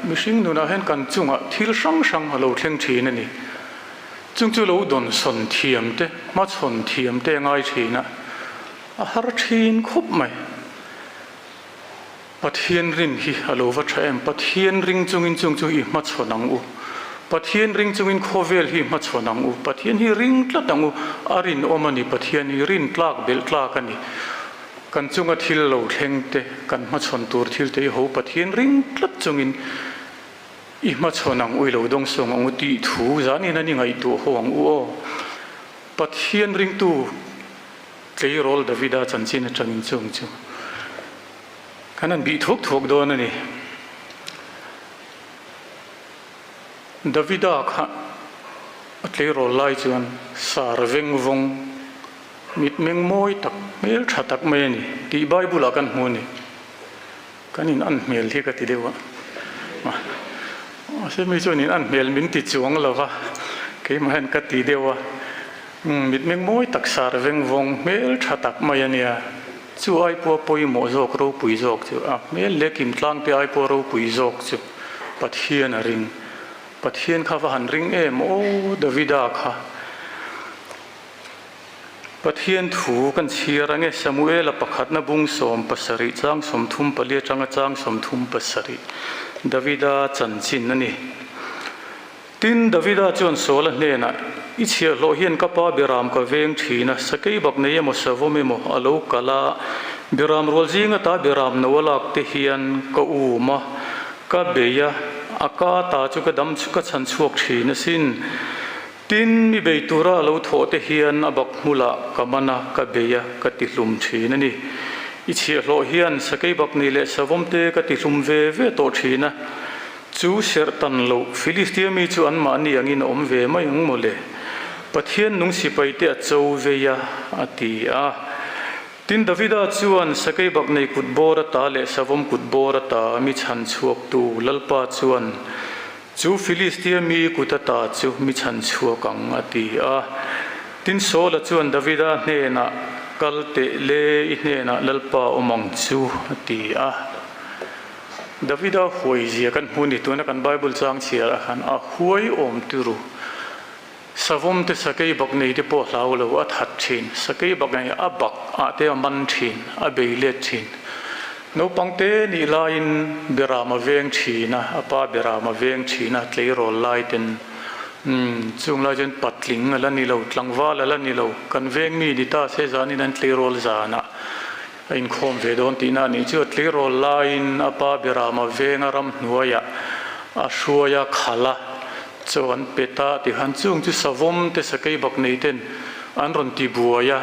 mihring nunah hian kan chungah thil hrang hrang a lo thleng thin a ni. Chung chu lo dawnsawn thiam te, hmachhawn thiam te a ngai thin a, a har thin khawp mai. Pathian rin hi a lo va tha em? Pathian ring chungin chung chu i hmachhawn ang u. Pathian ring chungin khawvel hi hmachhawn ang u. Pathian hi ring tlat ang u. A rinawm a ni, Pathian hi rin tlak belh tlak a ni. Kan chunga thil lo thleng te, kan hmachhawn tur thil te i ho Pathian ring tlat chungin i hmachhawn ang u, i lo dawngsawng ang u tih thu zanin an i ngaihtuah ho ang u aw. Pathian ringtu tleirawl Davida chanchin atangin chung chu kan han bih thuak thuak dawn a ni. Davida kha a tleirawl lai chuan sar veng vawng Mitmeng mawi tak, hmel tha tak mai a ni tih Bible ah kan hmu a ni. Kan in an hmel hi ka ti deuh a. Mahse mi chuan in an hmel min ti chuang lo va, keimah hian ka ti deuh a. Mitmeng mawi tak sar veng vawng hmel tha tak mai a nia. Chu ai pawha pawimawh zawk ropui zawk chu, a hmel leh kim tlang te ai pawha ropui zawk chu Pathian a ring. Pathian kha va han ring em aw Davida kha. Pathian thu kan chhiar ange Samuela pakhatna bung 17 chang 34 atanga chang 37 Davida chanchin a ni. Tin, Davida chuan Saula hnenah, I chhiahhlawh hian ka pa Biram ka veng thin a, sakei bak nei emaw savawm emaw a lo kal a, Biram rual zing ata Biram no a lak te hian ka um a, ka bei a, a ka ta chu ka dam ka chhan chhuak thin asin. Tin, mi bei tura a lo thawh te hian a bak hmulah ka man a, ka bei a, ka ti hlum thin a ni. I chhiahhlawh hian sakei bak ni leh savawm te ka ti hlum ve ve tawh thin a. Chu serh tan loh Filistia mi chu anmahni angin a awm ve mai ang maw le? Pathian nung sipai te a cho vei a, a ti a. Tin, Davida chuan sakei bak nei kut bawr ata leh savawm kut bawr ata mi chhan chhuaktu Lalpa chuan, Chu Filistia mi kut ata chu mi chhan chhuak ang, a ti a. Tin, Saula chuan Davida hnenah, Kal teh le, i hnenah Lalpa awm ang chu, a ti a. Davida huai zia kan hmu ni tuna kan Bible chang chhiarah khan a huai awm turu. Savawm te sakei bak nei te pawh hlau lo, a that thin. Sakei bak nei a bak ah te a man thin, a bei let thin. Naupang te nih laiin Beram a veng thin a, a pa Beram a veng thin a, tleirawl lai ten umm chung lai chuan patling a la ni lo, tlangval a la ni lo, kan veng mi ni ta se zanin an tleirawl zanah a inkhawm ve dawn tihna a nih chu. A tleirawl laiin a pa Beram a veng a ramhnuaiah a hruai a, khal a, Chaw an pe ta tih khan chung chu savawm te sakei bak nei ten an rawn ti buai a,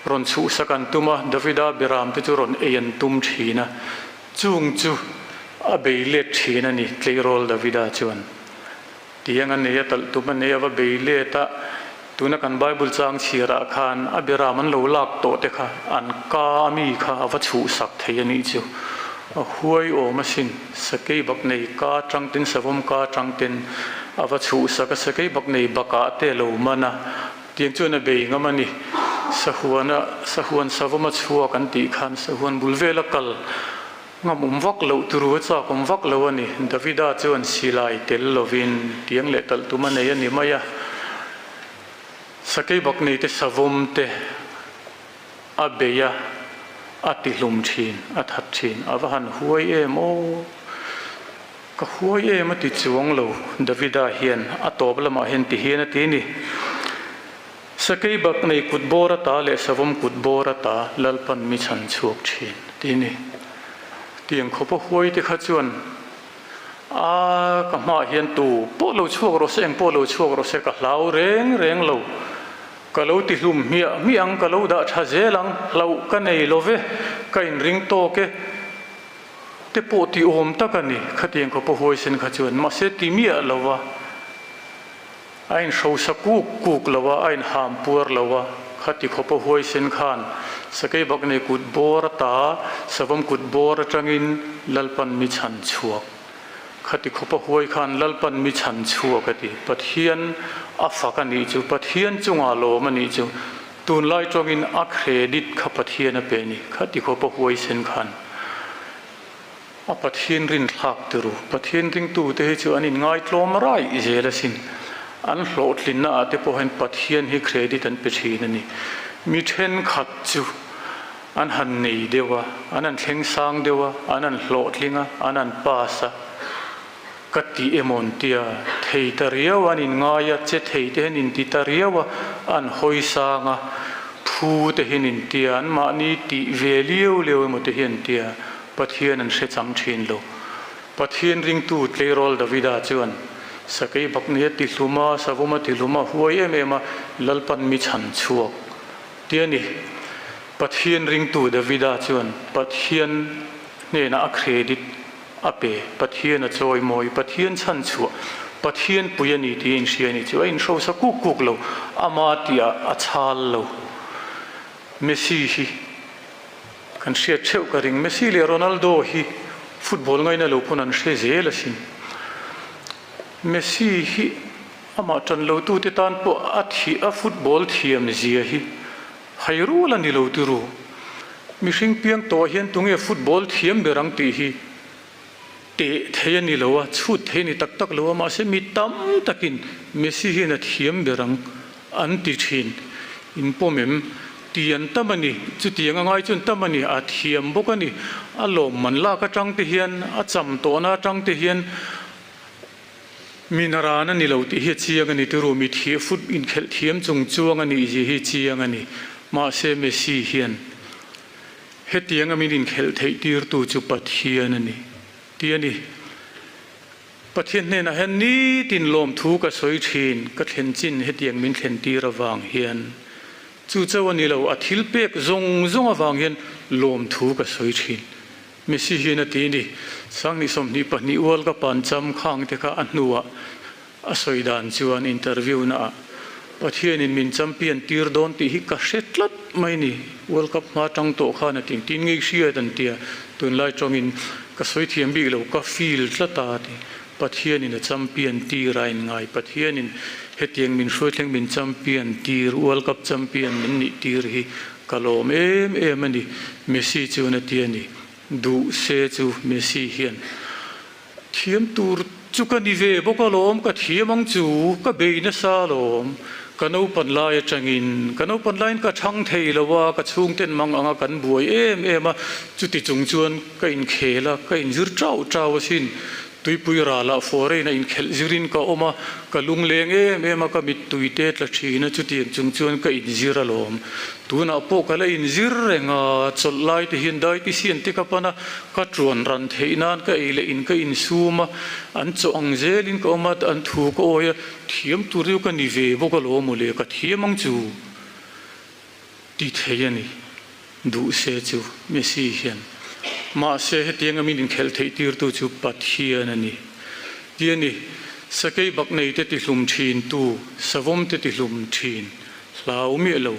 rawn chhuhsak an tum a, Davida Beram te chu rawn ei an tum thin a, chung chu a bei let thin a ni, tleirawl Davida chuan tiang a nei a, talh tum a nei a, va bei let a, tuna kan Bible chang chhiarah khan a Beram an lo lak tawh te kha an ka a mi kha a va chhuhsak thei a nih chu, a huai awm asin. Sakei bak nei ka tang ten savawm ka tang ten a va chhuhsak a, sakei bak nei bakah te a lo man a, tiang chuan a bei ngam a ni. Sahuana sahuan savawm a chhuak an tih khan sahuan bul vela kal ngam awm vak loh turu a chak awm vak lo a ni. Davida chuan silai tel lovin tiang leh talh tum a nei a ni mai a, sakei bak nei te savawm te A bei a, a ti hlum thin, a that thin. A va han huai em aw! Ka huai em a ti chuang lo, Davida hian a tawp lamah hian ti hian a ti ni. Sakei bak nei kut bawr ata leh savawm kut bawr ata Lalpan mi chhan chhuak thin a ti ni. Tiang khawp a huai te kha chuan a ka hmaah hian tu pawh lo chhuak rawh se, eng pawh lo chhuak rawh se ka hlau reng reng lo. Ka lo ti hlum hmiah hmiah ang, ka lo dah tha zel ang, hlauh ka nei lo ve, ka inring tawk e te pawh ti awm tak a ni, khatiang khawpa huaisen kha chuan mahse ti miah lo va, a inhrosa kuk kuk lo a, a inham puar lo a, khati khawpa huaisen khan sakei bak nei kut bawr ata savawm kut bawr atangin Lalpan mi chhan chhuak. Khati khawpa huai khan Lalpan mi chhan chhuak a ti. Pathian a fak a nih chu, Pathian chungah lawm a nih chu. Tunlai tawngin a credit kha Pathian a pe a ni. Khati khawpa huai sen khan. A Pathian rinthlak ti ru. Pathian ringtute hi chu an inngaitlawm raih zel asin. An hlawhtlinna ah te pawh hian Pathian hi credit an pe thin a ni. Mi thenkhat chu an han nei deuh a, an han thleng sang deuh a, an han hlawhtling a, an han pass a, ka ti emaw an tia, thei ta riau an inngai a, che thei te hian inti ta riau a, an hawi sang a, phu te hian intia, anmahni tih ve liau liau emaw te hi an tia. Pathian an hre chang thin lo. Pathian ringtu tleirawl Davida chuan sakei bakni a ti hlum a, savawm a ti hlum a, huai em em a, Lalpan mi chhan chhuak ti a ni. Pathian ringtu Davida chuan Pathian hnenah a credit a pe, Pathian a chawimawi, Pathian chhan chhuah, Pathian pui a ni tih a inhria a ni chu a inhrosa kuk kuk lo, ama tihah a chhal lo. Messi hi. Kan hriat theuh ka ring. Messi leh Ronaldo hi football ngaina lo pawn an hre zel asin. Messi hi amah tan lo tute tan pawh a thih a football thiam zia hi hai rual a ni lo tiru. Mihring piang tawh hian tunge football thiam ber ang tih hi teh thei a ni lo a, chhut thei a ni tak tak lo a, mahse mi tam takin Messi hian a thiam ber ang an ti thin. In pawm em? Ti an tam a ni. Chutiang a ngai chu an tam a ni. A thiam bawk a ni. A lawmman lak atang te hian, a cham tawhna atang te hian mi naran a ni lo tih hi a chiang a ni. Tiru mi thih foot inkhelh thiam chung chuang a nih zia hi a chiang a ni. Mahse Messi hian Hetianga min inkhelh theih tirtu chu Pathian a ni, ti a ni. Pathian hnenah hian nitin lawmthu ka sawi thin, ka thlen chin hetiang min thlen tir avang hian. Chu chauh a ni lo, a thil pek zawng zawng avang hian lawmthu ka sawi thin. Messi hian a ti a ni. Sanghnih 22 World Cup an cham khang te kha a hnuah A sawi dan chuan interview naah Pathianin min champion tir dawn tih hi ka hre tlat mai ni, World Cup hma tang tawh khan a ti tin ngei hriat an tia, tunlai tawngin ka sawi thiam bik lo, ka feel tlat a ti. Pathianin a champion tir a inngai, Pathianin hetiang min hruaithleng min champion tir, World Cup champion min nih tir hi ka lawm em em a ni, Messi chuan a ti a ni. Duh se chu Messi hian Thiam tur chu ka ni ve bawk alawm, ka thiam ang chu, ka bei nasa alawm. Ka naupan lai atangin, ka naupan laiin ka chhang thei lo a, ka chhungten mang anga kan buai em em a, chuti chung chuan ka inkhel a, ka inzir chau chau asin. Tuipui ralah foreign a inkhelh zirin ka awm a, ka lungleng em em a, ka mittui te tla thin a, chutiang chung chuan ka inzir alawm. Tunah pawh ka la inzir reng a, chawlh lai te hian dietitian te ka pan a, Ka tuan ran theih nan ka ei leh in ka insum a, an chaw ang zelin ka awm a, an thu ka awi a, thiam tur chu ka ni ve bawk alawm maw le, ka thiam ang chu ti thei a ni, duh se chu Messi hian. Mahse hetianga min inkhelh theih tirtu chu Pathian a ni ti a ni, sakei bak nei te tihlum thin tu, savawm te tihlum thin, hlau miah lo,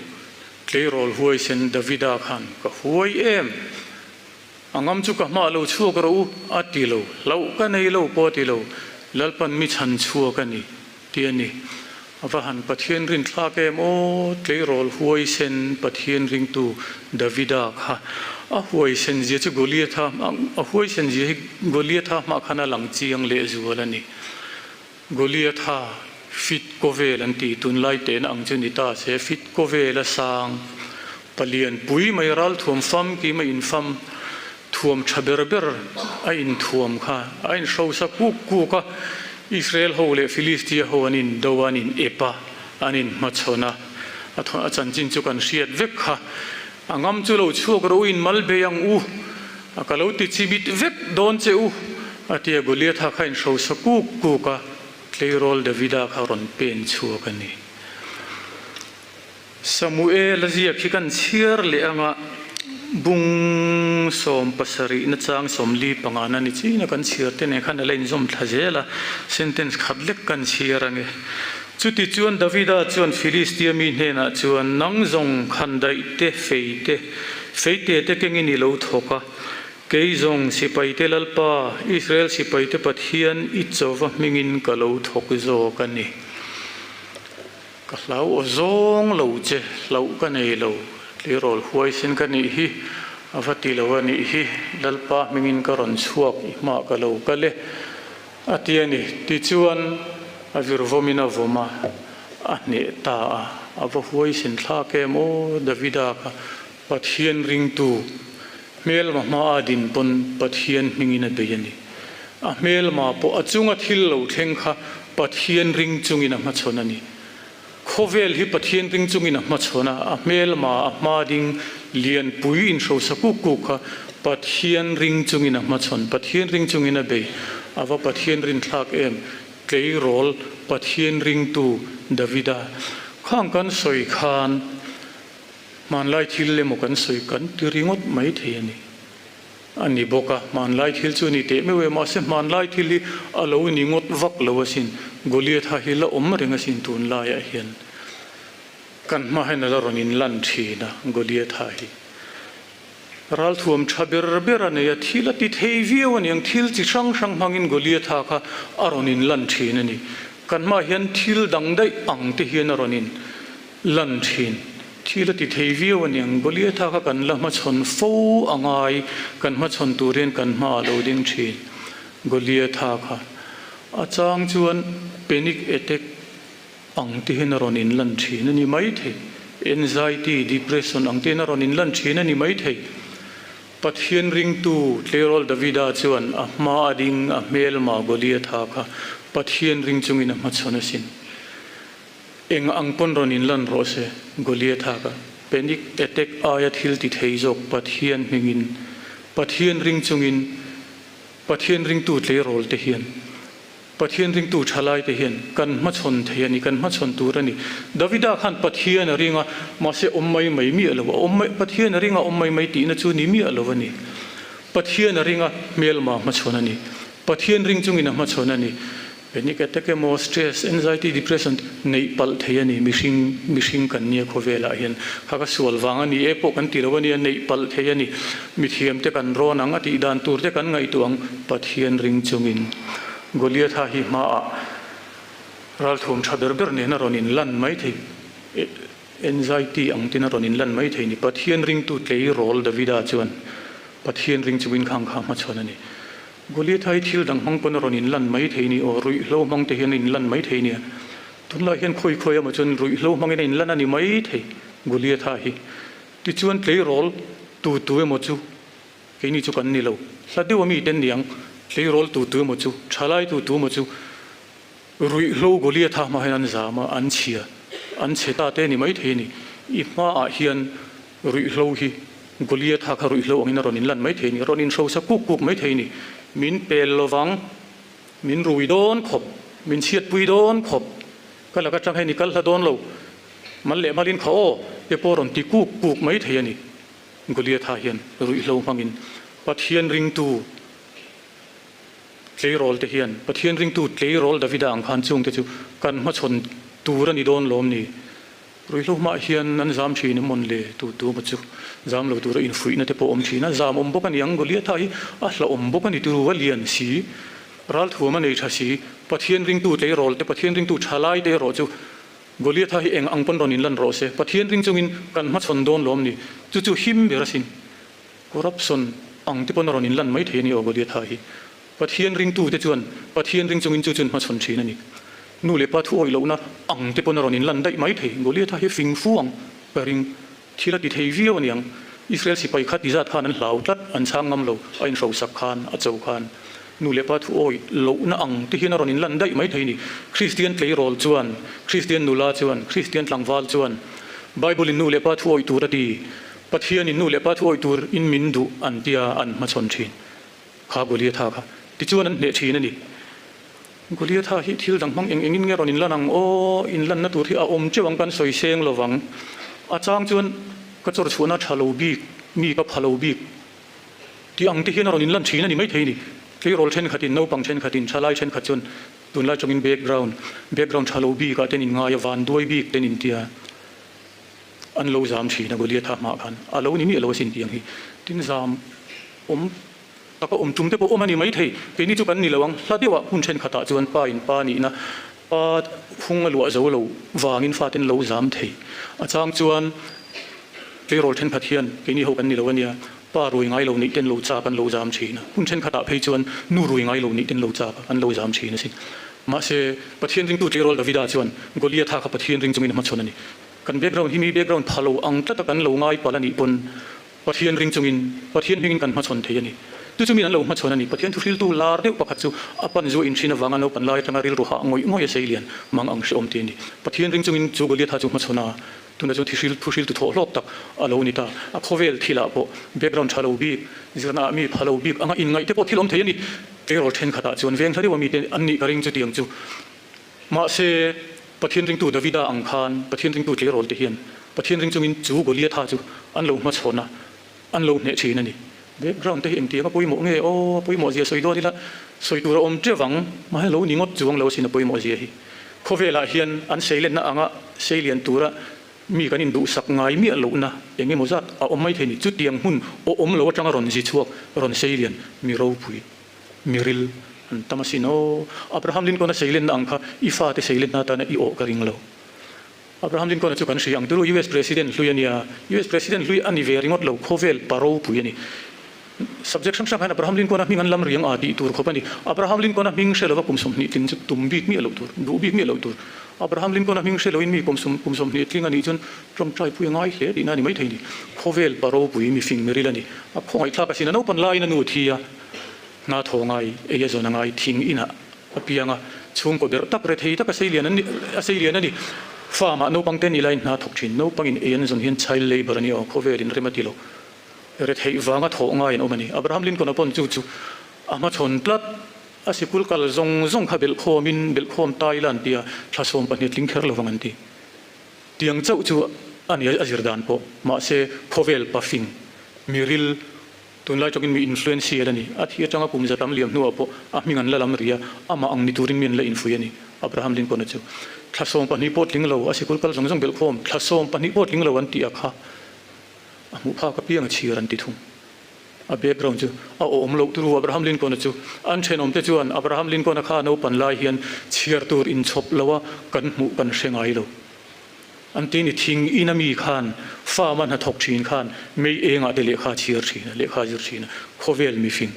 tleirawl huaisen Davida khan ka huai em. A ngam chu ka hmah lo chhuak rawh u, a ti lo. Hlauh ka nei lo pawh a ti lo. Lalpan mi chhan chhuak a ni, ti a ni. A va han Pathian rinthlak em aw, tleirawl huaisen Pathian ringtu Davida kha. A huaisen zia chu Goliatha, a huaisen zia hi Goliatha hmah khan a lang chiang lehzual a ni. Goliatha fit kawvel an ti, tunlai tehna ang chu ni ta se, fit kawvel a sang, palian pui mai ral thuam fam kim a infam, thuam tha ber ber a inthuam kha a inhrosa kuk kuk a, Israel ho leh Philistia ho an indo a, an in ep a, an inhmachhawn a, a thawn a chanchin chu kan hriat vek kha, a ngam chu lo chhuak rawh u in mal bei ang u. A ka lo ti chimit vek dawn che u, a ti a, Goliatha kha inhrosa kuk kuk a, tleirawl Davida kha rawn pen chhuak a ni. Samuel a ziak hi kan chhiar leh anga bung 70 na chang 45 na ni chin a kan chhiar te nen khan a la inzawm thla zel a, sentence khat lek kan chhiar ange. Chuti chuan Davida chuan Philistia mi hnenah chuan, Nang zawng khandaih te, fei te, Feite te kengin i lo thawk a, kei zawng sipaite Lalpa, Israel sipaite Pathian i chauva hmingin ka lo thawk zawk a ni. Ka hlau aw zawng lo che, hlauh ka nei lo, tleirawl huaisen ka nih hi. A va ti lo a nih hi, Lalpa hmingin ka rawn chhuak i hmaah ka lo kal e, a ti a ni. Tichuan, a vir vawmin a vawm a, a hneh ta a. A va huaisin thlak em aw, Davida kha Pathian ringtu, hmelma hmaa din pawn Pathian hmingin a bei a ni. A hmelma pawh a chunga thil lo thleng kha Pathian ring chungin a hmachhawn a ni. Khawvel hi Pathian ring chungin a hmachhawn a, a hmelma, a hma ding lianpui inhrosa kuk kuk kha Pathian ring chungin a hmachhawn, Pathian ring chungin a bei. A va Pathian rinthlak em? Tleirawl Pathian ringtu Davida khang kan sawi khan hmanlai thil emaw kan sawi kan ti ringawt mai thei a ni. A ni bawk a, hmanlai thil chu a ni teh meuh e, mahse hmanlai thil hi a lo ni ngawt vak lo asin, Goliatha hi la awm reng asin tunlaiah hian kan hma hian a la rawn inlan thin a, Goliatha hi ralthuam tha ber ber a nei a, thil a ti thei viau a niang, thil chi hrang hrang hmangin Goliatha kha a rawn inlan thin a ni, kan hmaah hian thil dang daih ang te hian a rawn in. Lan thin. Thil a ti thei viau a niang. Goliatha kha kan la hmachhawn fo a ngai, kan hmachhawn tur hian kan hma a lo ding thin. Goliatha kha a chang chuan panic attack ang te hian a rawn inlan thin a ni mai thei. Anxiety, depression ang te hian a rawn inlan thin a ni mai thei. Pathian ringtu tleirawl Davida chuan a hma a ding a hmelma Goliatha kha Pathian ring chungin a hmachhawn asin. Eng ang pawn rawn inlan rawh se, Goliatha ka panic attack aia thil ti thei zawk Pathian hmingin, Pathian ring chungin, Pathian ringtu tleirawl te hian, Pathian ringtu thalai te hian kan hmachhawn thei a ni, kan hmachhawn tur a ni. Davida khan Pathian a ring a, mahse awm mai mai miah lo a, awm mai, Pathian a ring a awm mai mai tihna chu ni miah lo a ni. Pathian a ring a, hmelma hmachhawn a ni. Pathian ring chungin a hmachhawn a ni. Panic attack emaw stress, anxiety, depression neih palh thei a ni. Mihring, mihring kan nia khawvelah hian kha ka sual vang a ni e pawh kan ti lo a nia, neih palh thei a ni. Mithiam te kan rawn ang, a tih dan tur te kan ngaihtuah ang, Pathian ring chungin Goliatha hi hmaah ralthuam tha ber ber nen a rawn inlan mai thei. Anxiety ang tin a rawn inlan mai thei ni. Pathian ringtu tleirawl Davida chuan Pathian ring chungin khang kha hmachhawn a ni. Goliatha hi thil dang hmang pawn a rawn inlan mai thei ni aw, ruihhlo hmang te hian a inlan mai thei nia. Tunlai hian khawi khawi emaw chuan ruihhlo hmangin a inlan a ni mai thei Goliatha hi. Tichuan tleirawl tu tu emaw chu keini chu kan ni lo. Hla deuh a mi ten niang tleirawl tu tu emaw chu, thalai tu tu emaw chu ruihhlo Goliatha hma hian an zam a, an chhia, an chhe ta te a ni mai thei a ni. I hmaah hian Ruihhlo hi Goliatha kha ruihhlo angin a rawn inlan mai thei a ni, a rawn inhrosa kuk kuk mai thei a ni. Min pel lovang, min rui dawn khawp, min chhiatpui dawn khawp, ka lak atang hian i kal hla dawn lo, mal leh malin kha aw, te pawh a rawn ti kuk kuk mai thei a ni. Goliatha hian ruihhlo hmangin Pathian ringtu tleirawl te hian Pathian ringtu tleirawl Davida ang khan chungte chu kan hmachhawn tur a ni dawn lawm ni? Ruihhlo hmaah hian an zam thin em mawn le? Tu tu emaw chu zam lo tura infuihna te pawh awm thin a, zam awm bawk a ni ang. Goliatha hi a hlauhawm bawk a ni turu, a lian si, ralthuam a nei tha si, Pathian ringtu tleirawl te, Pathian ringtu thalai te erawh chu Goliatha hi eng ang pawn rawn inlan rawh se, Pathian ring chungin kan hmachhawn dawn lawm ni? Chu chu him ber asin. Corruption ang te pawn a rawn inlan mai thei a ni aw Goliatha hi. Pathian ringtute chuan Pathian ring chungin chu chuan hmachhawn thin a ni. Nu leh pa thu awih lohna ang te pawn a rawn inlan daih mai thei. Goliatha hi fing fu ang ka ring. Thil a ti thei viau a niang. Israel sipai kha ti zat khan an hlau tlat, an chhang ngam lo, a inhrosak khan, a cho khan. Nu leh pa thu awih lohna ang te hian a rawn inlan daih mai thei a ni. Kristian tleirawl chuan, Kristian nula chuan, Kristian tlangval chuan Bible in nu leh pa thu awih tur a ti, Pathian in nu leh pa thu awih tur in min duh an tia an hmachhawn thin. Kha Goliatha kha tichuan an hneh thin a ni. Goliatha hi thil dang hmang eng engin nge rawn inlan ang aw, inlanna tur hi a awm teuh ang kan sawi seng lo vang. A chang chuan ka chawr chhuahna tha lo bik, mi ka pha lo bik tih ang te hian a rawn inlan thin a ni maithei a ni. Tleirawl thenkhatin, naupang thenkhatin, thalai thenkhat chuan tunlai chungin background, background tha lo bikah ten inngai a, vanduai bik ten intia an lo zam thin a Goliatha hmaah khan a lo ni miah lo asin tih ang hi. Tin zam awm taka awm tum te pawh awm a ni maithei. Keini chu kan ni lo ang. Hla deuhah hmun thenkhatah chuan pa in pa nihna pa hung a luah zo lo vangin faten lo zam thei. A chang chuan tleirawl thenkhat hian keini ho kan ni lo a nia. Pa rui ngai lo nih ten lo chak an lo zam thin a, hun thenkhatah phei chuan nu rui ngai lo nih ten lo chak an lo zam thin asin. Mahse, Pathian ringtu tleirawl Davida chuan Goliatha kha Pathian ring chungin a hmachhawn a ni. Kan background hi mi background pha lo ang tlata kan lo ngai palh a nih pawn Pathian ring chungin Pathian hmingin kan hmachhawn thei a ni. Chu chu min an lo hmachhawn a ni. Pathian thuhriltu lar deuh pakhat chu a pan zu inthin avanga naupan lai atanga rilru hah ngawih ngawih a sei lian mang ang hrehawm ti a ni. Pathian ring chungin chu Goliatha chu hmachhawn a, Tunah chuan thihril thuhriltu thawh hlawk tak a lo ni ta. A khawvel thilah pawh background tha lo bik, zirnaah mi pha lo bik anga inngaih te pawh thil awm thei a ni. Tleirawl thenkhatah chuan veng hla deuha mite an nih ka ring chutiang chu. Mahse, Pathian ringtu Davida ang khan Pathian ringtu tleirawl te hian Pathian ring chungin chu Goliatha chu an lo hmachhawn a, an lo hneh thin a ni. Background te hi engtiang a pawimawh nge aw, a pawimawh zia sawi dawn ila sawi tur a awm teuh ang, mahse lo ni ngawt chuang lo asin a pawimawh zia hi. Khawvelah hian an seilenna anga seilian tura mi kan induhsak ngai miah lohna eng emaw zat a awm mai thei ni. Chutiang hmun awm lo atanga rawn zi chhuak, rawn seilian mi ropui, mi ril an tam asin aw. Abraham Lincoln-a seilenna ang kha i fate seilenna atana i awh ka ring lo. Abraham Lincoln-a chu kan hria ang turu US President hlui a nia. US President hlui a ni ve ringawt lo, khawvel pa ropui a ni. Subject hrang hrang hian Abraham Lincoln-a hming an lam riang a tih tur khawp a ni. Abraham Lincoln-a hming hre lova kum 20 tling chu tum bik miah loh tur, duh bik miah loh tur. Abraham Lincoln-a hming hre loin mi kum kum 20 tling a nih chuan tawngtai pui a ngai hle tihna a ni maithei ni. Khawvel pa ropui mi fing miril a ni. A khawngaihthlak asin a naupan laiin a nu thi a, hna thaw ngai, ei a zawn a ngai, thing inah A piang a, chhungkaw berh tak rethei tak a sei lian an ni, a sei lian a ni. Farm ah naupang te ni laiin hna thawk thin. Naupang in ei an zawn hian child labour a ni aw, khawvel in rem a ti lo. Retheih vanga thawh ngai an awm a ni. Abraham Lincoln a pawn chu chu a hmachhawn tlat. A sikul kal zawng zawng kha belhkhawm in belhkhawm ta ila an ti a, thla 12 tling kher lovang an ti. Tiang chauh chu a ni a zir dan pawh. Mahse khawvel pafing, miril, Tunlai tawkin mi influential a ni. A thi atanga kum za tam liam hnuah pawh a hming an la lam ri a, amah ang ni turin mi an la infuih a ni. Abraham Lincoln-a chu thla 12 pawh tling lo, a sikul kal zawng zawng belhkhawm thla 12 pawh tling lo an tih a kha a hmuh phak apiang a chhir an ti thung. A background chu a awm loh turu Abraham Lincoln-a chu an thenawmte chuan Abraham Lincoln-a kha naupan lai hian chhiar tur inchhawp loa kan hmuh kan hre ngai lo. An ti ni thing in a mi khan farm a hnathawk thin khan mei engah te lehkha a chhiar thin a, lehkha a zir thin a, khawvel mifing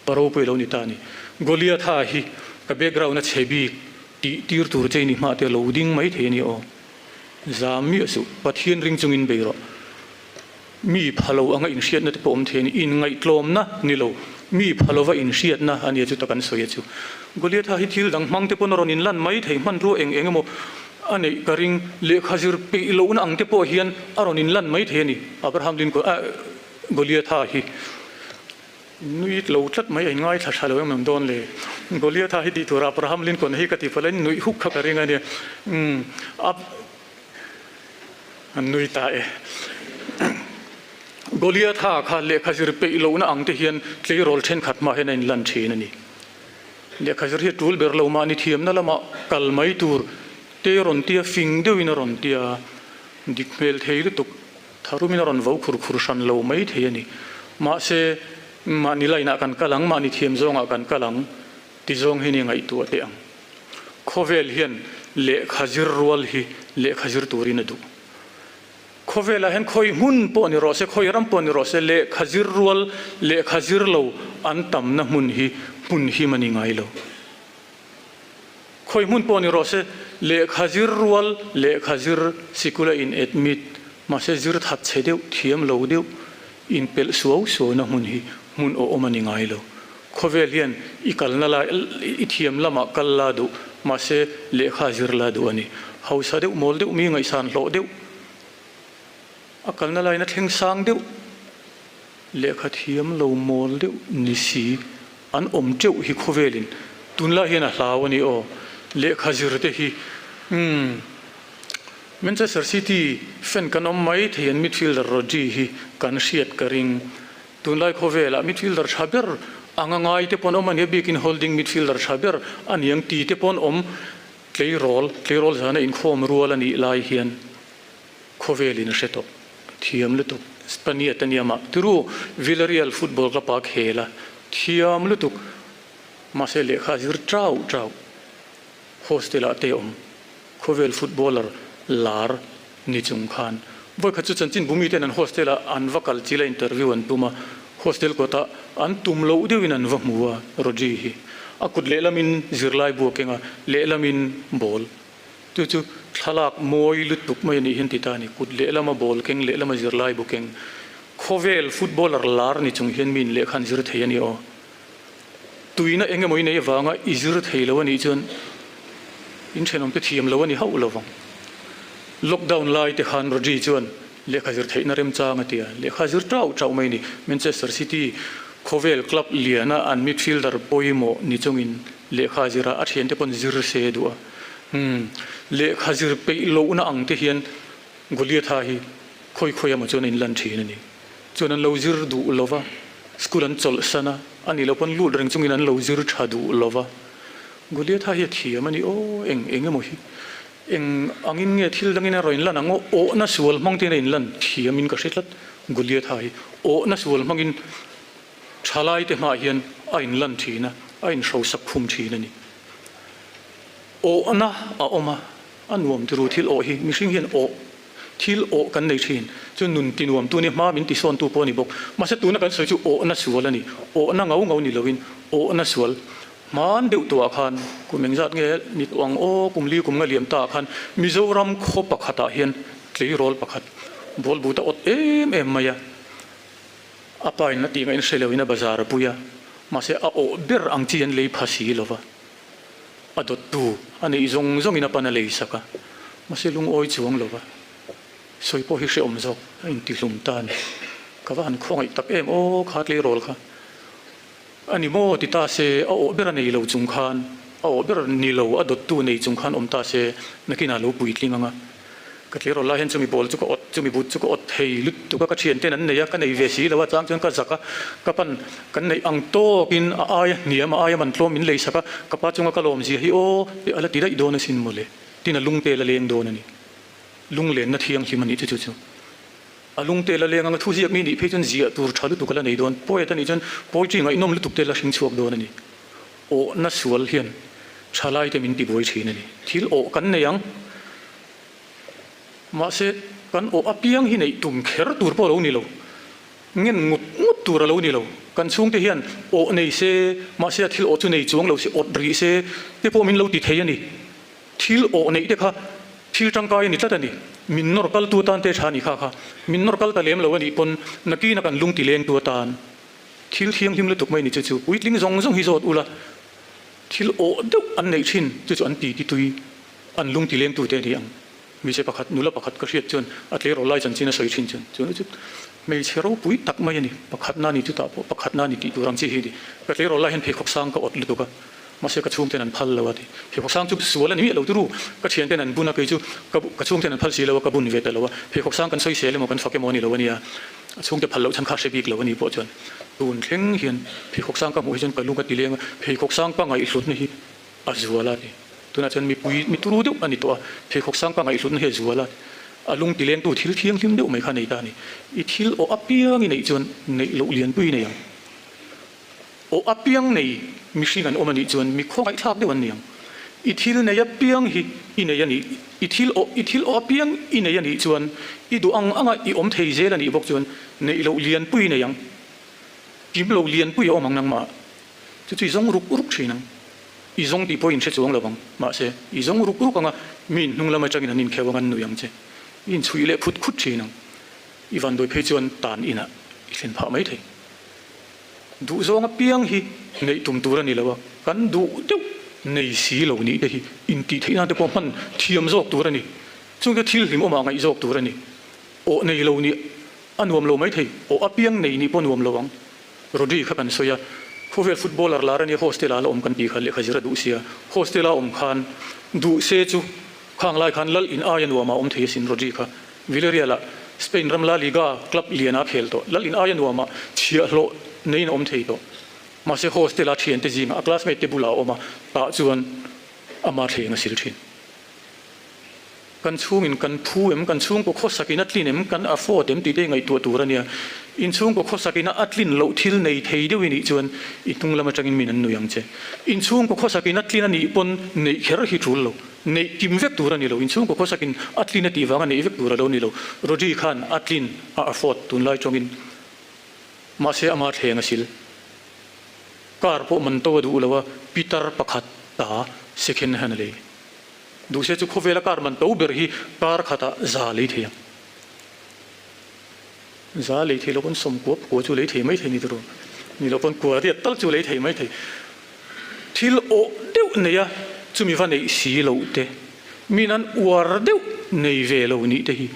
pa ropui lo ni ta a ni. Goliatha hi ka background a chhe bik tih tir tur che ni hmah te lo ding mai thei a ni aw. Zam miah suh, Pathian ring chungin bei rawh. Mi pha lo anga inhriatna te pawh awm thei a ni. Inngaihtlawmna ni lo, mi pha lova inhriatna a nia chu tak an sawi a chu. Goliatha hi thil dang hmang te pawn a rawn inlan mai thei, hmanrua eng eng emaw a neih ka ring, lehkha zir peih lohna ang te pawh hian a rawn inlan mai thei a ni. Abraham Lincoln, ah, Goliatha hi nui lo tlat mai a inngaithla tha lo em em dawn le. Goliatha hi tih turah Abraham Lincoln hi ka ti palh a, in nuih huk kha ka ring a nia. Umm, An nui ta e. Goliatha kha lehkha zir peih lohna ang te hian tleirawl thenkhat hmah hian a inlan thin a ni. Lehkha zir hi a tul ber lo, mahni thiamna lamah kal mai tur te rawn tia fing deuhin a rawn tia, dik hmel thei lutuk tharumin a rawn vo khur khur hran lo mai thei a ni. Mahse, mahni line ah kan kal ang, mahni thiam zawngah kan kal ang ti zawng hi ni ngaihtuah teh ang. Khawvel hian lehkha zir rual hi lehkha zir turin a duh. Khawvelah hian khawi hmun pawh ni rawh se, khawi ram pawh ni rawh se, lehkha zir rual, lehkha zir lo an tamna hmun hi hmun him a ni ngai lo. Khawi hmun pawh ni rawh se, lehkha zir rual, lehkha zir sikula in admit, mahse zir that chhe deuh, thiam lo deuh, inpelh suau suauna hmun hi hmun awhawm a ni ngai lo. Khawvel hian i kalna lai, i thiam lamah kal la duh, mahse lehkha zir la duh a ni. Hausa deuh, mawl deuh, mi ngaihsan hlawh deuh, a kalna laina thleng sang deuh, lehkha thiam lo mawl deuh ni si an awm teuh hi khawvelin tunlai hian a hlau a ni aw. Lehkha zir te hi umm Manchester City fan kan awm mai thei an midfielder Rodri hi kan hriat ka ring. Tunlai khawvelah midfielder tha ber anga ngai te pawn awm a nia, bikin holding midfielder tha ber a niang ti te pawn awm. Tleirawl, tleirawl zana inkhawm rual a nih lai hian khawvelin a hre tawh thiam lutuk. Spaniard a nia mah tiru Villarreal football club ah khel a thiam lutuk mahse lehkha a zir chau chau hostel ah te awm. Khawvel footballer lar ni chung khan. Vawikhat chu chanchinbu miten an hostel ah an va kal chil a interview an tum a, hostel kawtah an tum loh deuhin an va hmu a Rodri hi. A kut lehlamin zirlai bu a keng a, lehlamin ball. Chu chu thlalak mawi lutuk mai a nih hian ti ta a ni. Kut lehlama ball keng, lehlama zirlai bu keng. Khawvel footballer lar ni chung hian mi inlehkha an zir thei a ni aw. Tuina eng emaw i neih avanga i zir thei lo a nih chuan in thenawmte thiam lo a ni hauh lo vang. Lockdown lai te khan Rodri chuan lehkha zir theihna remchang a ti a, lehkha zir tauh tauh mai a ni. Manchester City khawvel club liana an midfielder pawimawh ni chungin lehkha zira a thiante pawn zir se duh a. Umm, lehkha zir peih lohna ang te hian Goliatha hi khawi khawi emaw chuan a inlan thin a ni. Chuan an lo zir duh lo va, school an chawlhsan a, a nih loh pawn lut reng chungin an lo zir tha duh lo va. Goliatha hi a thiam a ni aw, eng eng emaw hi, eng angin nge thil dangin a rawn inlan ang aw, awhna sual hmang tein a inlan thiamin ka hre tlat. Goliatha hi awhna sual hmangin thalaite hmaah hian a inlan thin a, a inhrosak khum thin a ni. Awhna a awm a, a nuam tiru thil awh hi, mihring hian awh, thil awh kan nei thin, chu nun ti nuam tu ni, hma min ti sawn tu pawh a ni bawk. Mahse tuna kan sawi chu awhna sual a ni, awhna ngau ngau ni loin awhna sual hman deuh tawhah khan kum engzat nge ni tawh ang aw, kum li kum nga liam taah khan Mizoram khaw pakhatah hian tleirawl pakhat ball but a awt em em mai a, a pa in a tih ngaih in hre loin a bazar a pui a, mahse a awh ber ang chi an lei pha si lo va. A dawttu a neih zawng zawngin a pan a lei sak a, mahse lungawi chuang lo va, sawi pawh hi hrehawm zawk a intihlum ta a ni. Ka va han khawngaih tak em aw kha tleirawl kha a ni maw ti ta se, a awh ber a nei lo chung khan, a awh ber ni lo a dawttu nei chung khan awm ta se, nakinah lo puitling ang a. Ka tleirawl lai hian chumi ball chu ka awt, chumi but chu ka awt thei lutuk a, ka thianten an nei a, ka nei ve si lo a, chang chuan ka zak a, ka pan kan neih ang tawkin a aia hniam, a aia man tlawm min lei sak a, ka pa chunga ka lawm zia hi aw a la ti daih dawn asin mawle, tin a lungte la leng dawn a ni, lunglenna thianghlim a nih chu chu chu. A lungte la leng anga thuziak mi nih phei chuan ziah tur tha lutuk a la nei dawn, poet a nih chuan poetry ngaihnawm lutuk te la hring chhuak dawn a ni. Awhna sual hian thalaite min tibuai thin a ni. Thil awh kan nei ang. Mahse, kan awh apiang hi neih tum kher tur pawh a lo ni lo. Ngen ngut ngut tur a lo ni lo. Kan chhungte hian awh nei se, mahse a thil awh chu nei chuang lo se, awt rih se te pawh min lo ti thei a ni. Thil awh neih te kha thil tangkai a ni tlat a ni. Min nawr kaltu atan te tha a ni kha kha. Min nawr kal ta lem lo a nih pawn nakina kan lung ti lengtu atan thil thianghlim lutuk mai a ni chu chu. Puitling zawng zawng hi zawt ula thil awh deuh an neih thin chu chu an ti ti tui. An lung ti lengtu te a ni ang. Hmeichhe pakhat, nula pakhat ka hriat chuan a tleirawl lai chanchin a sawi thin chuan chuan chu hmeichhe ropui tak mai a ni. Pakhatna a ni chutah pawh pakhatna a ni tih tur ang chi hi a ni. Ka tleirawl lai hian pheikhawk sang ka awt lutuk a, mahse ka chhungten an phal lo a ti. Pheikhawk sang chu sual a ni miah lo turu. Ka thianten an bun a, kei chu ka ka chhungten an phal si lo a, ka bun ve ta lo a. Pheikhawk sang kan sawi sel emaw kan fak emaw a ni lo a nia. A chhungte phal loh chhan kha hre bik lo a ni pawh chuan tun thleng hian pheikhawk sang ka hmuh hi chuan ka lung a ti leng a, pheikhawk sang ka ngaihhlutna hi a zual a ti. Tunah chuan mipui mi turu deuh a ni tawh a, pheikhawk sang ka ngaihhlutna hi a zual a, a lung ti lengtu thil thianghlim deuh mai kha a nei ta a ni. I thil awh apiang i neih chuan neih loh lianpui i nei ang. Awh apiang nei mihring an awm a nih chuan mi khawngaihthlak deuh an ni ang. I thil nei apiang hi i nei a nih, i thil awh, i thil awh apiang i nei a nih chuan i duh ang anga i awm thei zel a nih bawk chuan neih loh lianpui i nei ang. Kim lo lianpui a awm ang nangmah. Chu chu i zawng ruk ruk thin ang. I zawng tih pawh i inhre chuang lo ang. Mahse, i zawng ruk ruk ang a, mi inhnung lam atangin an inkheuh ang, an nui ang che. I inchhuih leh khut khut thin ang. I vanduai phei chuan tan inah i thlen phah mai thei. Duh zawng apiang hi neih tum tur a ni lo a, kan duh deuh nei si lo nih te hi intih theih nan te pawh hman thiam zawk tur a ni. Chungte thil hlim awmah ngaih zawk tur a ni. Awh nei lo nih a nuam lo mai thei, awh apiang nei nih pawh nuam lo ang. Rodri kha kan sawi a, khawvel footballer lar a nia hostel ah la awm kan tih kha lehkha zir a duh sia, hostel a awm khan duh se chu khang lai khan lal in aia nuam ah awm thei asin Rodri kha Villarreal ah Spain ram La Liga club lian ah a khel tawh, lal in aia nuam ah chhiahhlawh neiin a awm thei tawh, mahse hostel a thiante zingah a classmate te bulah a awm a, tah chuan ama thleng a sil thin. Kan chhungin kan phu em, kan chhungkaw khawsakin a tlin em, kan afford em tih te ngaihtuah tur a nia. In chhungkaw khawsakin a tlin loh thil nei thei deuh i nih chuan i hnung lam atangin min an nui ang che. In chhungkaw khawsakin a tlin a nih pawn neih kher hi tul lo. Neih kim vek tur a ni lo. Inchhungkaw khawsakin a tlin a tih vanga neih vek tur a lo ni lo. Rodri khan a tlin a afford tunlai tawngin. Mahse ama thleng a sil. Car pawh man to a duh lo a, pitar pakhat ta second hand a lei. Duhse chu khawvela car man to ber hi kar khatah za lei thei ang. Za lei thei lo pawn sawmkua pakua chu lei thei mai thei ni tiraw? Ni lo pawn kua riat tal chu lei thei mai thei. Thil awh deuh nei a, chumi va neih si loh te, min an uar deuh nei ve lo nih te hi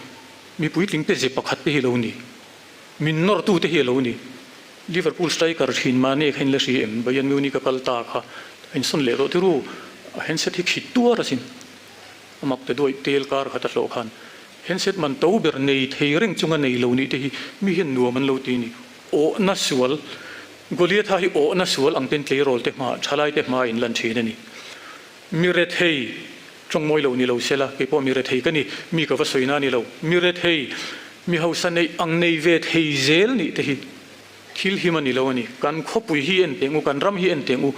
mi puitling te ze pakhat te hi lo ni. Min nawrtu te hi a lo ni. Liverpool striker thin Mane kha in la hri em? Bayern Munich a kal ta kha a insawn leh tawh tiru, a handset hi khit tuar asin. A mak te duaih tel kar khat a hlawh khan handset man to ber nei thei reng chunga nei lo nih te hi mi hian nuam an lo ti a ni. Awhna sual, Goliatha hi awhna sual ang ten tleirawl te hma, thalai te hma in lan thin a ni. Mi rethei, tawngmawi lo ni lo sela, kei pawh mi rethei ka ni, mi ka va sawi na a ni lo. Mi rethei, mi hausa neih ang nei ve thei zel nih te hi thil him a ni lo a ni. Kan khawpui hi en teng u, kan ram hi en teng u.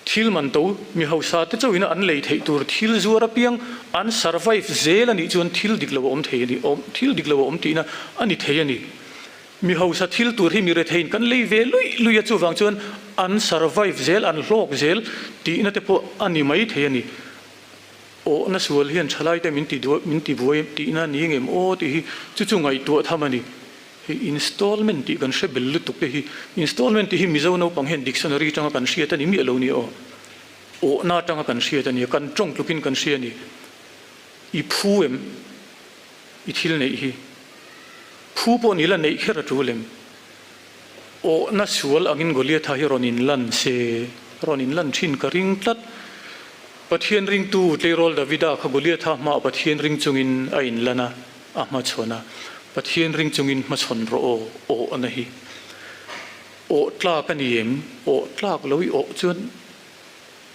Thil man to, mi hausa te chauhin an lei theih tur thil zuar apiang an survive zel a nih chuan thil dik lo a awm thei a ni, awm thil dik lo a awm tihna a ni thei a ni. Mi hausa thil tur hi mi retheiin kan lei ve luih luih a, chuvang chuan an survive zel, an hlawk zel tihna te pawh a ni mai thei a ni. Awhna sual hian thalaite min ti duai, min ti buai tihna a ni ngem aw tih hi chu chu ngaihtuah tham a ni. Hei installment tih kan hre bel lutuk te hi, installment tih hi Mizo naupang hian dictionary atanga kan hriat a ni miah lo ni aw. Awhna atanga kan hriat a ni a, kan tawng tlukin kan hria a ni. I phu em? I thil neih hi. Phu pawh ni la neih kher a tul em? Awhna sual angin Goliatha hi rawn inlan se, rawn inlan thin ka ring tlat. Pathian ringtu tleirawl Davida kha Goliatha hmaah Pathian ring chungin a inlan a, a hmachhawn a. Pathian ring chungin hmachhawn rawh aw, awhna hi. Awh tlak a ni em? Awh tlak lo i awh chuan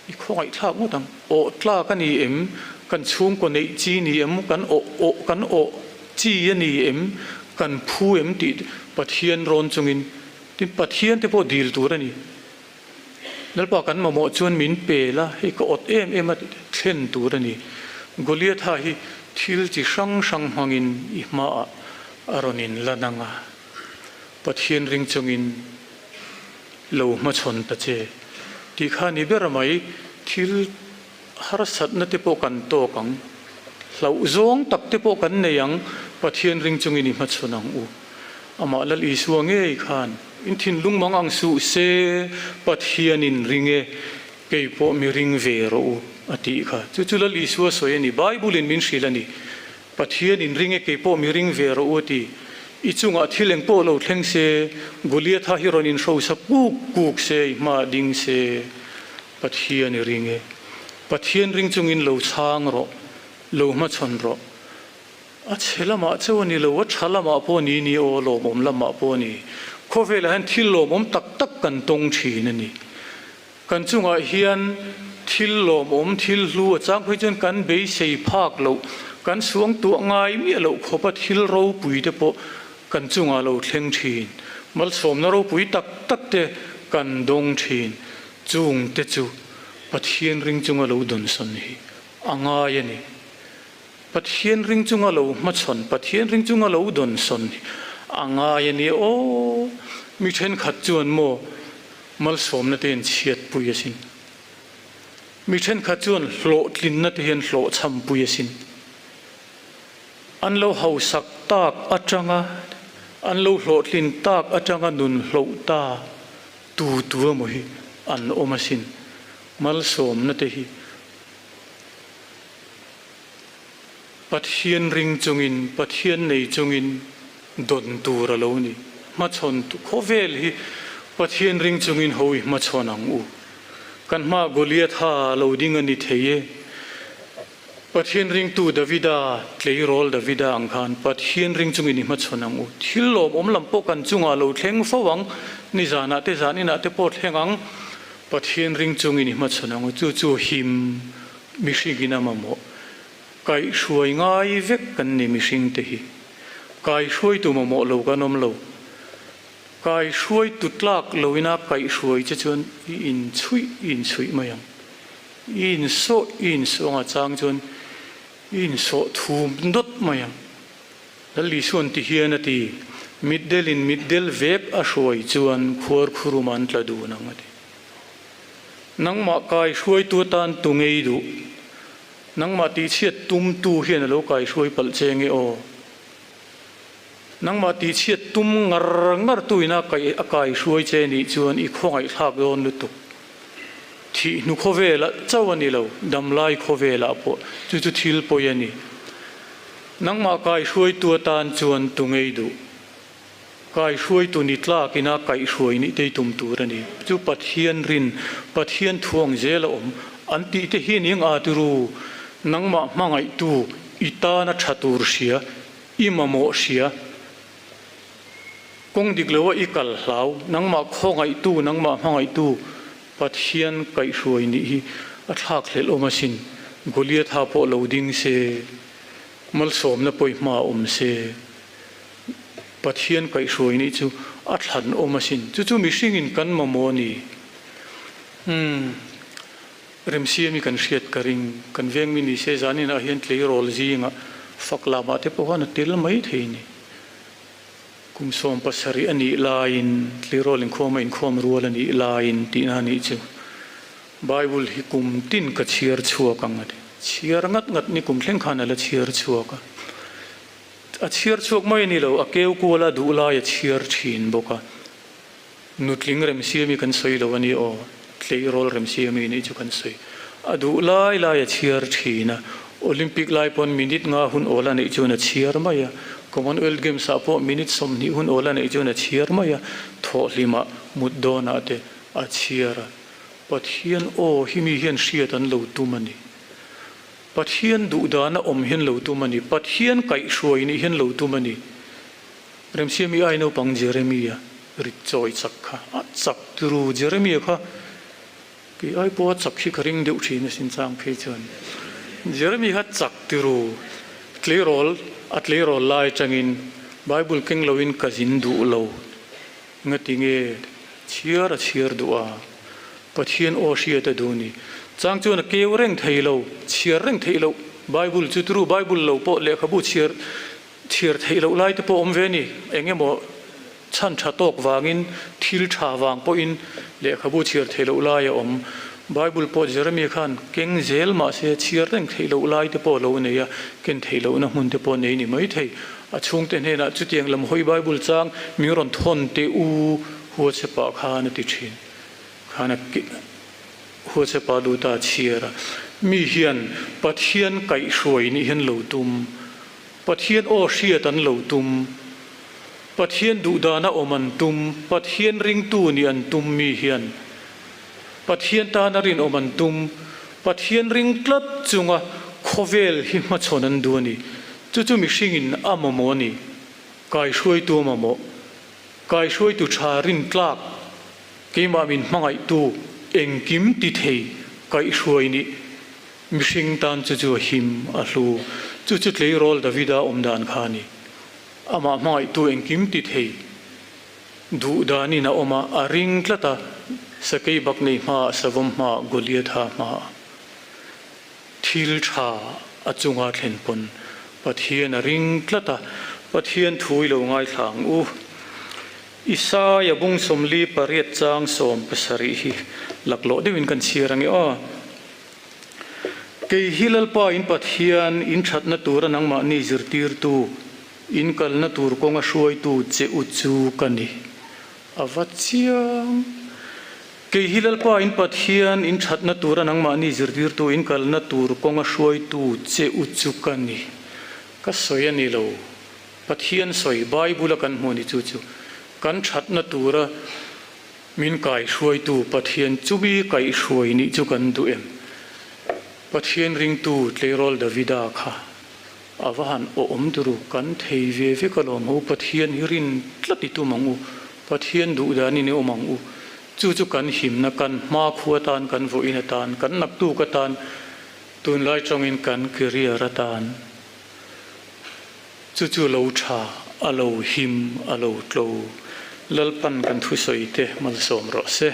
I khawngaihthlak ngawt ang. Awh tlak a ni em? Kan chhungkaw neih chi ni em? Kan awh awh kan awh chi a ni em? Kan phu em tih Pathian rawn chungin tin Pathian te pawh dil tur a ni. Lalpa kan mamawh chuan min pe la, hei ka awt em em a thlen tur a ni. Goliatha hi thil chi hrang hrang hmangin i hmaah a rawn inlan ang a, Pathian ring chungin Lo hmachhawn ta che. Tih kha ni ber mai, thil harsatna te pawh kan tawk ang, hlauh zawng tak te pawh kan nei ang, Pathian ring chungin i hmachhawn ang u. Amah Lal Isua ngei khan in thinlung mang ang suh se, Pathianin ring e, kei pawh mi ring ve rawh u, a tih kha. Chu chu Lal Isua sawi a ni, Bible-in min hrilh a ni. Pathian in ring e kei pawh mi ring ve rawh u a ti. I chungah thil eng pawh lo thleng se, Goliatha hi rawn inhrosa kuk kuk se, i hmaah ding se, Pathian i ring e. Pathian ring chungin lo chhang rawh, lo hmachhawn rawh. A chhe lamah chauh a ni lo, a tha lamah pawh a ni ni aw, lawmawm lamah pawh a ni. Khawvelah hian thil lawmawm tak tak kan tawng thin a ni. Kan chungah hian thil lawmawm, thil hlu a chang phei chuan kan beisei phak loh, kan suangtuah ngai miah loh khawpa thil ropui te pawh kan chungah lo thleng thin. Malsawmna ropui tak tak te kan dawng thin. Chung te chu Pathian ring chunga lo dawnsawn hi a ngai a ni. Pathian ring chunga lo hmachhawn, Pathian ring chunga lo dawnsawn hi a ngai a ni aw. Mi thenkhat chuan maw malsawmna te hian chhiatpui asin. Mi thenkhat chuan hlawhtlinna te hian hlawhchhampui asin. An lo hausak tak atanga, an lo hlawhtlin tak atanga nun hloh ta tu tu emaw hi an awm asin. Malsawmna te hi Pathian ring chungin, Pathian nei chungin dawn tur a lo ni. Hmachhawn khawvel hi Pathian ring chungin ho i hmachhawn ang u. Kan hma Goliatha lo ding a ni thei e. Pathian ringtu Davida, tleirawl Davida ang khan Pathian ring chungin i hmachhawn ang u. Thil lawmawm lam pawh kan chungah lo thleng fo ang, nizanah te zaninah te pawh thleng ang. Pathian ring chungin i hmachhawn ang u, chu chu him mihringin a mamawh. Kaihhruai ngai vek kan ni mihring te hi. Kaihhruaitu mamawh lo kan awm lo. Kaihhruaitu tlak loin a kaihhruai che chuan i inchhuih i inchhuih mai ang. I insawh i insawh anga chang chuan i insawh thum dawt mai ang. Lal Isuan ti hian a ti, Mitdelin mitdel vek a hruai chuan khuar khurum an tla dun ang a ti. Nangmah kai hruaitu atan tu ngei duh? Nangmah tihchhiat tumtu hian a lo kai hruai palh che nge aw? Nangmah tihchhiat tum ngar ngar tu ina a kai hruai che nih chuan i khawngaihthlak dawn lutuk. Thih hnu khawvelah chauh a ni lo, damlai khawvelah pawh chu chu thil pawi a ni. Nangmah kai hruaitu atan chuan tu ngei duh? Kai hruaitu ni tlak ina kaihhruai nih tei tum tur a ni. Chu Pathian rin, Pathian thuang zel a awm an tih te hi ning a tiru. Nangmah hmangaihtu i tana tha tur hria, i mamawh hria. Kawng dik loa i kal hlau, nangmah khawngaihtu, nangmah hmangaihtu Pathian kaihhruai nih hi a thlak hlelh awm asin. Goliatha pawh lo ding se, malsawmna pawh i hma awm se. Pathian kaihhruai nih chu a thlan awm asin. Chu chu mihringin kan mamawh a ni. Umm, Remsiami kan hriat ka ring. Kan vengmi ni se zaninah hian tleirawl zingah fak lamah te pawh khan a tel mai thei ni. Kum 17 a nih laiin tleirawl inkhawma inkhawm rual a nih laiin tihna a nih chu. Bible hi kum tin ka chhiar chhuak ang a ti. Chhiar ngat ngat ni kum thleng khan a la chhiar chhuak a. A chhiar chhuak mai a ni lo, a keu kual a duh lai a chhiar thin bawk a. Nutling remsiami kan sawi lo a ni aw, tleirawl remsiami nih chu kan sawi. A duh lai lai a chhiar thin a, Olympic lai pawn minute nga hun awl a neih chuan a chhiar mai a, Commonwealth Games ah pawh minute 20 hun awl a neih chuan a chhiar mai a, thawhhlimah mut dawnah te a chhiar a. Pathian aw hi mi hian hriat an lo tum a ni. Pathian duh dana awm hian lo tum a ni. Pathian kaihhruai nih hian lo tum a ni. Remsiami ai naupang Jeremia rit chawi chak kha a chak turu Jeremia kha kei ai pawha chak hi ka ring deuh thin asin chang phei chuan Jeremia kha chak turu tleirawl a tleirawl lai atangin Bible keng loin ka zin duh lo ngati nge chhiar a chhiar duh a. Pathian aw hriat a duh ni. Chang chuan a keu reng thei lo, chhiar reng theih loh. Bible chu turu Bible lo pawh lehkhabu chhiar chhiar theih loh lai te pawh awm ve ni. Eng emaw chhan tha tawk vangin, thil tha vang pawhin lehkhabu chhiar theih loh lai a awm. Bible pawh Jeremia khan keng zel mahse chhiar reng theih loh lai te pawh a lo nei a, ken theih lohna hmun te pawh nei ni mai thei. A chhungte hnenah chutiang lam hawi Bible chang min rawn thawn teh u WhatsApp ah khan a ti thin. Khan a Huachepa lut a chhiar a, Mi hian Pathian kaihhruai nih hian lo tum, Pathian aw hriat an lo tum, Pathian duhdana awm an tum, Pathian ringtu nih an tum mi hian Pathian tana rinawm an tum, Pathian ring tlat chunga khawvel hi hmachhawn an duh a ni. Chu chu mihringin a mamawh a ni. Kaihhruaitu a mamawh. Kaihhruaitu tha rintlak. Keimah min hmangaihtu engkim ti thei kaihhruai nih mihring tan chu chu a him a hlu. Chu chu tleirawl Davida awm dan kha a ni. Amah hmangaihtu engkim ti thei duh danin a awm a, a ring tlat a, sakei bak nei hmaah, savawm hmaah, Goliatha hmaah thil tha a chunga thlen pawn Pathian a ring tlat a, Pathian thu i lo ngaithla ang u. Isaia bung 48 chang 17 hi laklawh deuhin kan chhiar ange aw. Kei hi Lalpa in Pathian in thatna tura nangmahni zirtirtu, in kalna tur kawnga hruaitu che u chu ka ni. A va chiang. Kei hi Lalpa in Pathian in thatna tura nangmahni zirtirtu, in kalna tur kawnga hruaitu che u chu ka ni. Ka sawi a ni lo. Pathian sawi Bible a kan hmuh ni chu chu kan thatna tura min kaihruaitu Pathian chumi kaihruai nih chu kan duh em? Pathian ringtu tleirawl Davida kha a va han awm turu kan thei ve vek alawm ho Pathian hi rin tlat i tum ang u Pathian duh danin i awm ang u chu chu kan himna kan hmakhua atan kan vawiin atan kan naktuk atan tunlai tawngin kan career atan Chu chu lo tha, a lo him, a lo tlo. Lalpan kan thusawi te malsawm rawh se.